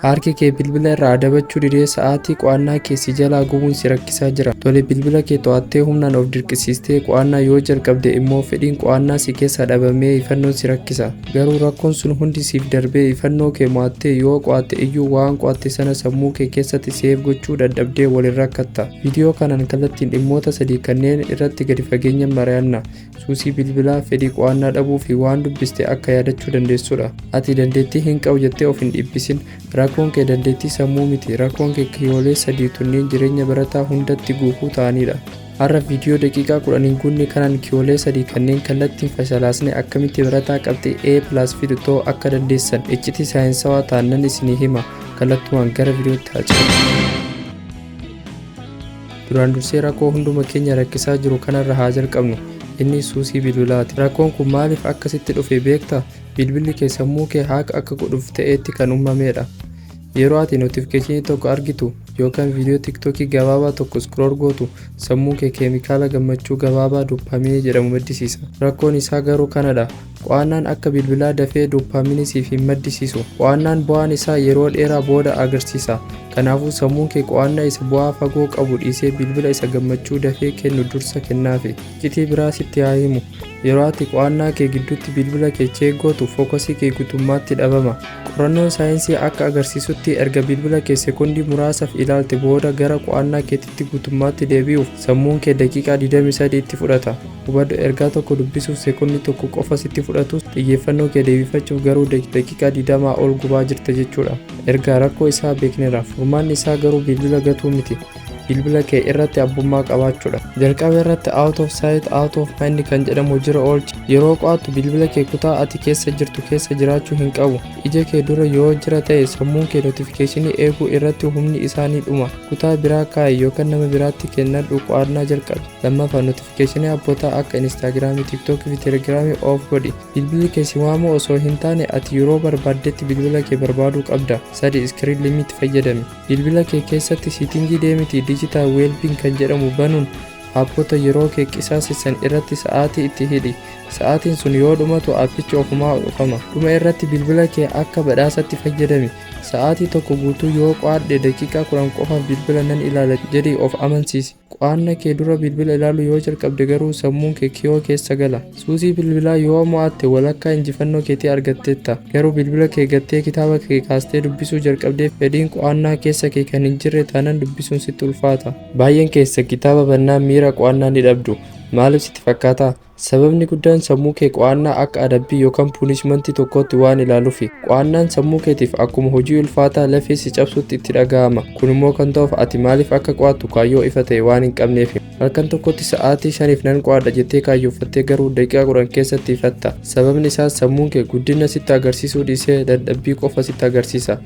Harki kee bilbila irraa adabachuu didee sa'aatii qo'annaa kee si jalaa gubuun si rakkisaa jira. Tole, bilbila kee to'attee humnaan of dirqisiistee qo'annaa yoo jalqabde immoo fedhiin qo'annaa si keessaa dhabamee ifannoon si rakkisa. Garuu rakkoon sun hundi siif darbee ifannoo kee mo'attee yoo qo'atte iyyuu waan qo'atte sana sammuu kee keessatti save gochuu dadhabdee waliin rakkatta. Viidiyoo kanaan kallattiin dhimmoota sadii kanneen irratti gadi fageenyaan mari'anna. Suusii bilbilaa, fedhii qo'annaa dhabuu fi waan dubbiste akka yaadachuu dandeessudha. Ati dandeettii hin qabu jettee of hin dhiphisin. Rakkoon kee dandeettii sammuu miti. Rakkoon kee kiyyoolee sadii tunniin jireenya barataa hundatti gufuu ta'anidha. Har'a viidiyoo daqiiqaa 10 hin guunne kanaan kiyyoolee sadii kanneen kallattiin fashalaasne akkamitti barataa qabxii A+ fidu ta'uu akka dandeessan iccitii saayinsawaa ta'an nan isinii hima. Kallattumaan gara viidiyootti haa ceenu. Duraan dursee rakkoo hunduma keenya rakkisaa jiru kanarra haa jalqabnu. Inni suusii bilbilaati. Rakkoon kun maaliif akkasitti dhufe beektaa? Bilbilli kee sammuu kee hack akka godhuuf ta'etti kan uumamedha. Yeroo ati notification tokko argitu yookaan viidiyoo TikTokii gabaabaa tokko scroll gootu, sammuu kee keemikaala gammachuu gabaabaa dopamine jedhamu maddisiisa. Rakkoon isaa garuu kanadha. Qo'annaan akka bilbilaa dafee dopamine siif hin maddisiisu. Qo'annaan bu'aan isaa yeroo dheeraa booda agarsiisa. Kanaafuu sammuun kee qo'annaa isa bu'aa fagoo qabu dhiisee bilbila isa gammachuu dafee kennu dursa kennaafi. Iccitii biraa sitti haa himu. Yeroo ati qo'annaa kee gidduutti bilbila kee check gootu, focusii kee guutummaatti dhabama. Qorannoon saayinsii akka agarsiisutti, erga bilbila kee sekoondii muraasaaf ilaalte booda gara qo'annaa keetitti guutummaatti deebi'uuf sammuun kee daqiiqaa 23 itti fudhata. Hubadhu, ergaa tokko dubbisuuf sekoondii 1 qofa sitti fudhatus, xiyyeeffannoo kee deebifachuuf garuu daqiiqaa 20 ol gubaa jirta jechuudha. Erga rakkoo isaa beekneera. Furmaanni isaa garuu bilbila gatuu miti. Bilbila kee irratti abbummaa qabaachuudha. Jalqaba irratti out of sight, out of mind kan jedhamu jira oolchi. Yeroo qo'attu bilbila kee kutaa ati keessa jirtu keessa jiraachuu hin qabu. Ija kee dura yoo jira ta'e, sammuun kee notification eeguu irratti humni isaa ni dhuma. Kutaa biraa kaa'i yookaan nama biraatti kennadhu, qo'annaa jalqabi. Lammaffaa, notification appootaa akka Instagramii, TikTokii fi Telegramii off godhi. Bilbilli kee si waamuu osoo hin taane ati yeroo barbaaddetti bilbila kee barbaaduu qabda. Sadi, screen limit fayyadami. Bilbila kee keessatti settingii deemiti digital wellbeing kan jedhamu banuun appota yeroo kee qisaasessan irratti sa'aatii itti hidhi. Sa'aatiin sun yoo dhumatu appichi ofumaa cufama. Dhuma irratti bilbila kee akka badhaasatti fayyadami. "Sa'aatii 1 guutuu yoo qo'adhe daqiiqaa 10 qofaaf bilbila nan ilaala" jedhii of amansiisi. Qo'annaa kee dura bilbila ilaaluu yoo jalqabde garuu sammuun kee kiyoo keessa gala. Suusii bilbilaa yoo mo'atte walakkaa injifannoo keetii argatteetta. Garuu bilbila kee gattee kitaaba kee kaastee dubbisuu jalqabdee fedhiin qo'annaa keessa kee kan hin jirre taanaan dubbisuun sitti ulfaata. Baay'een keessa kitaaba bannaan miira qo'annaa ni dhabdu. Maaliif sitti fakkaata? Sababni guddaan sammuu kee qo'annaa akka adabbii yookaan punishmentii tokkootti waan ilaaluufi. Qo'annaan sammuu keetiif akkuma hojii ulfaataa lafee si cabsutti itti dhaga'ama. Kun immoo kan ta'uuf ati maaliif akka qo'attu kaayyoo ifa ta'e waan hin qabneefi. Halkan tokkotti sa'aatii 5f nan qo'adha jettee kaayyooffattee garuu daqiiqaa 10 keessatti ifatta. Sababni isaas sammuun kee guddina sitti agarsiisuu dhiisee dadhabbii qofa sitti agarsiisa.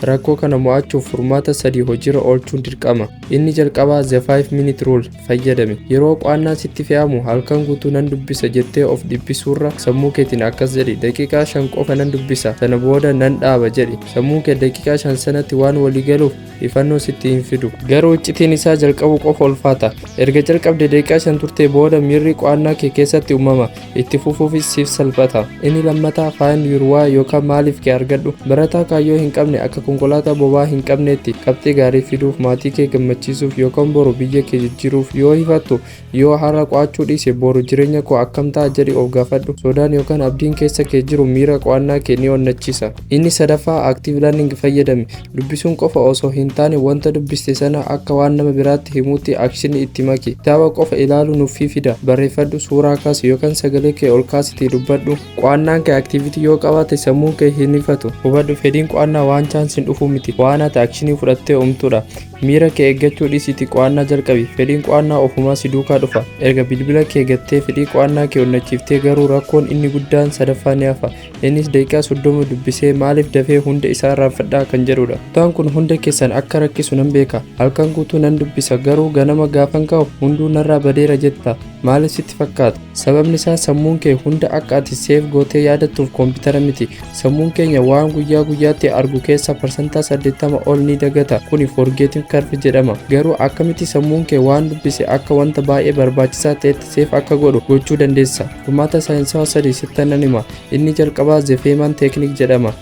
Rakkoo kana mo'achuuf furmaata sadii hojiirra oolchuun dirqama. Inni jalqabaa the 5 minute rule fayyadami. Yeroo qo'annaan sitti fe'amu "halkan guutuu nan dubbisa" jettee of dhiphisuurra sammuu keetiin akkas jedhi: "Daqiiqaa 5 qofa nan dubbisa, sana booda nan dhaaba" jedhi. Sammuun kee daqiiqaa 5 sanatti waan walii galuuf ifannoo sitti hin fidu. Garuu iccitiin isaa jalqabu qofa ulfaata. Erga jalqabde daqiiqaa 5 turtee booda miirri qo'annaa kee keessatti uumama. Itti fufuufis siif salphata. Inni lammataa find your why yookaan maaliif kee argadhu. Barataa kaayyoo hin qabne akka konkolaataa boba'aa hin qabneetti. Qabxii gaarii fiduuf, maatii kee gammachiisuuf yookaan boru biyya kee jijjiiruuf yoo hifattu, "Yoo har'a qo'achuu dhiise boru jireenya koo akkam ta'a?" jedhi of gaafadhu. Sodaan yookaan abdiin keessa kee jiru miira qo'annaa kee ni onnachiisa. Inni sadaffaa active learning fayyadami. Dubbisuun qofa osoo hin taane wanta dubbiste sana akka waan nama biraatti himuutti actionii itti maki. Kitaaba qofa ilaaluu nuffii fida. Barreeffadhu, suuraa kaasi yookaan sagalee kee ol kaasitii dubbadhu. Qo'annaan kee activity yoo qabaate sammuun kee hin ifatu. Hubadhu, fedhiin qo'annaa waan chanceiin dhufuu miti. Waan ati actionii fudhattee uumtudha. Miira kee eeggachuu dhiisiitii qo'annaa jalqabi. Fedhiin qo'annaa ofumaa si duukaa dhufa. Erga bilbila kee gattee fedhii qo'annaa kee onnachiiftee garuu rakkoon inni guddaan sadaffaa ni hafa. Innis daqiiqaa 30 dubbisee maaliif dafee hunda isaa irraanfadhaa kan jedhudha. Kutaan kun hunda keessan akka rakkisu nan beeka. "Halkan guutuu nan dubbisa, garuu ganama gaafan ka'u hunduu narraa badeera" jetta. Maaliif sitti fakkaata? Sababni isaa sammuun kee hunda akka ati save gootee yaadattuuf koompitara miti. Sammuun keenya waan guyyaa guyyaatti argu keessaa 80% ol ni dagata. Kuni forgetting curve jedhama. Garuu akkamitti sammuun kee waan dubbise akka wanta baay'ee barbaachisaa ta'etti save akka godhu gochuu dandeessa? Furmaata saayinsawaa sadii sittan nan hima. Inni jalqabaa the Feynman technique jedhama.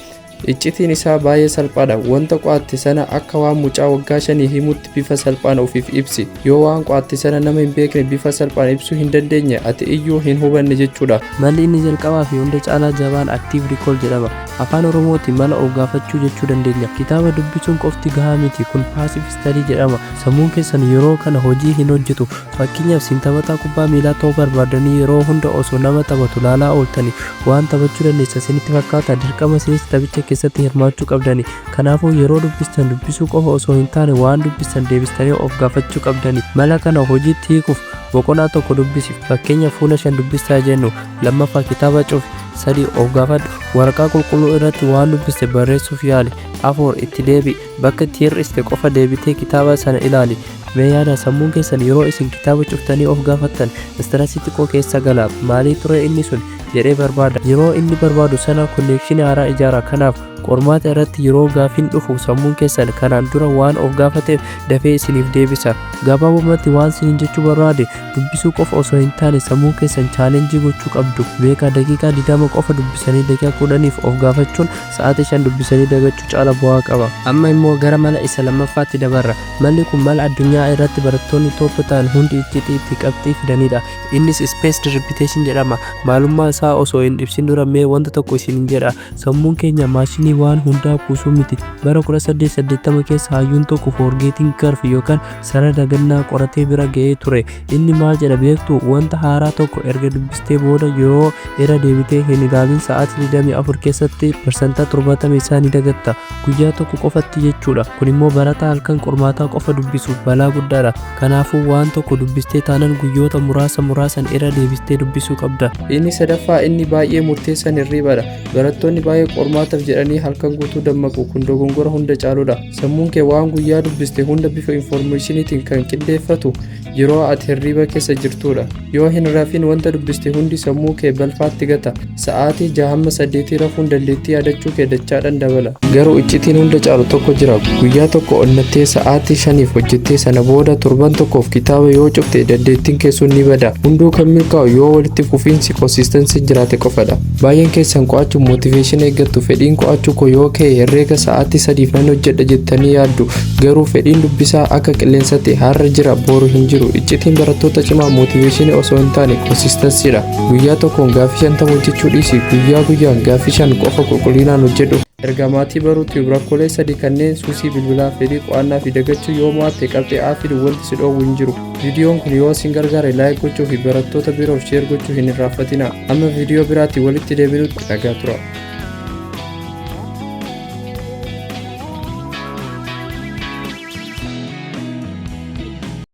Iccitiin isaa baay'ee salphaadha. Wanta qo'atte sana akka waan mucaa waggaa 5 himutti bifa salphaan ofiif ibsi. Yoo waan qo'atte sana nama hin beekne bifa salphaan ibsuu hin dandeenye, ati iyyuu hin hubanne jechuudha. Malli inni jalqabaa fi hunda caalaa jabaan active recall jedhama. Afaan Oromootiin mala of gaafachuu jechuu dandeenya. Kitaaba dubbisuun qofti gahaa miti. Kun passive study jedhama. Sammuun keessan yeroo kana hojii hin hojjetu. Fakkeenyaaf, isin taphataa kubbaa miilaa ta'uu barbaadanii yeroo hunda osoo nama taphatu laalaa ooltanii, waan taphachuu dandeessan isinitti fakkaata? Dirqama isinis taphicha keessatti hirmaachuu qabdani. Kanaafuu yeroo dubbistan dubbisuu qofa osoo hin taane, waan dubbistan deebistanii of gaafachuu qabdani. Mala kana hojiitti hiikuuf, boqonnaa tokko dubbisi. Fakkeenya, fuula 5 dubbistaa jennu. Lammaffaa, kitaaba cufi. Sadi, of gaafadhu. Waraqaa qulqulluu irratti waan dubbiste barreessuuf yaali. Afur, itti deebi. Bakka itti hir'iste qofa deebitee kitaaba sana ilaali. Mee yaada, sammuun keessan yeroo isin kitaaba cuftanii of gaafattan stress xiqqoo keessa gala. Maalii ture inni sun jedhee barbaada. Yeroo inni barbaadu sana connection haaraa ijaara. Kanaaf qormaata irratti yeroo gaafiin dhufu, sammuun keessan kanaan dura waan of gaafateef dafee isiniif deebisa. Gabaabumatti waan isiniin jechuu barbaade, dubbisuu qofa osoo hin taane sammuu keessan challenge gochuu qabdu. Beekaa, daqiiqaa 20 qofa dubbisanii daqiiqaa 10f of gaafachuun sa'aatii 5 dubbisanii dagachuu caala bu'aa qaba. Amma immoo gara mala isa lammaffaatti dabarra. Malli kun mala addunyaa irratti barattoonni top ta'an hundi iccitii itti qabxii fidanidha. Innis spaced repetition jedhama. Maalummaa isaa osoo hin ibsin dura mee wanta tokko isiniin jedha. Sammuun keenya maashinii waan hundaa kuusuu miti. Bara 1880 keessa hayyuun tokko forgetting curve yookaan sarara dagannaa qoratee bira ga'ee ture. Inni maal jedha beektu? Wanta haaraa tokko erga dubbistee booda yeroo irra deebitee hin ilaalin sa'aatii 24 keessatti 70% isaa ni dagatta. Guyyaa tokko qofatti jechuudha. Kun immoo barataa halkan qormaataa qofa dubbisuuf balaa guddaadha. Kanaafuu waan tokko dubbistee taanan guyyoota muraasa muraasan irra deebistee dubbisuu qabda. Inni sadaffaa, inni baay'ee murteessan, hirribadha. Barattoonni baay'ee qormaataaf jedhanii halkan guutuu dammaqu. Kun dogongora hunda caaludha. Sammuun kee waan guyyaa dubbiste hunda bifa informationiitiin kan qindeeffatu yeroo ati hirriba keessa jirtudha. Yoo hin rafin, wanta dubbiste hundi sammuu kee balfaatti gata. Sa'aatii 6 hamma 8 rafuun dandeettii yaadachuu kee dachaadhaan dabala. Garuu iccitiin hunda caalu tokko jira. Guyyaa tokko onnattee sa'aatii 5f hojjettee, sana booda torban tokkoof kitaaba yoo cufte, dandeettiin kee sun ni bada. Hunduu kan milkaa'u yoo walitti fufiinsi, consistency, jiraate qofadha. Baay'een keessan qo'achuun motivation eeggattu. Fedhiin qo'achuu koo yoo ka'e herreega sa'aatii 3f nan hojjedha jettanii yaaddu. Garuu fedhiin dubbisaa akka qilleensatti har'a jira, boru hin jiru. Iccitiin barattoota cimaa motivation osoo hin taane consistencydha. Guyyaa tokkoon gaaffii 50 hojjechuu dhiisi. Guyyaa guyyaan gaaffii 5 qofa qulqullinaan hojjedhu. Erga maatii baruutti rakkoolee sadii kanneen suusii bilbilaa, fedhii qo'annaa fi dagachuu yoo mo'atte, qabxii A fidu wanti si dhoowwu hin jiru. Viidiyoon kun yoo isin gargaare like gochuu fi barattoota biroof share gochuu hin irraanfatina. Amma viidiyoo biraatti walitti deebinutti nagaa tura.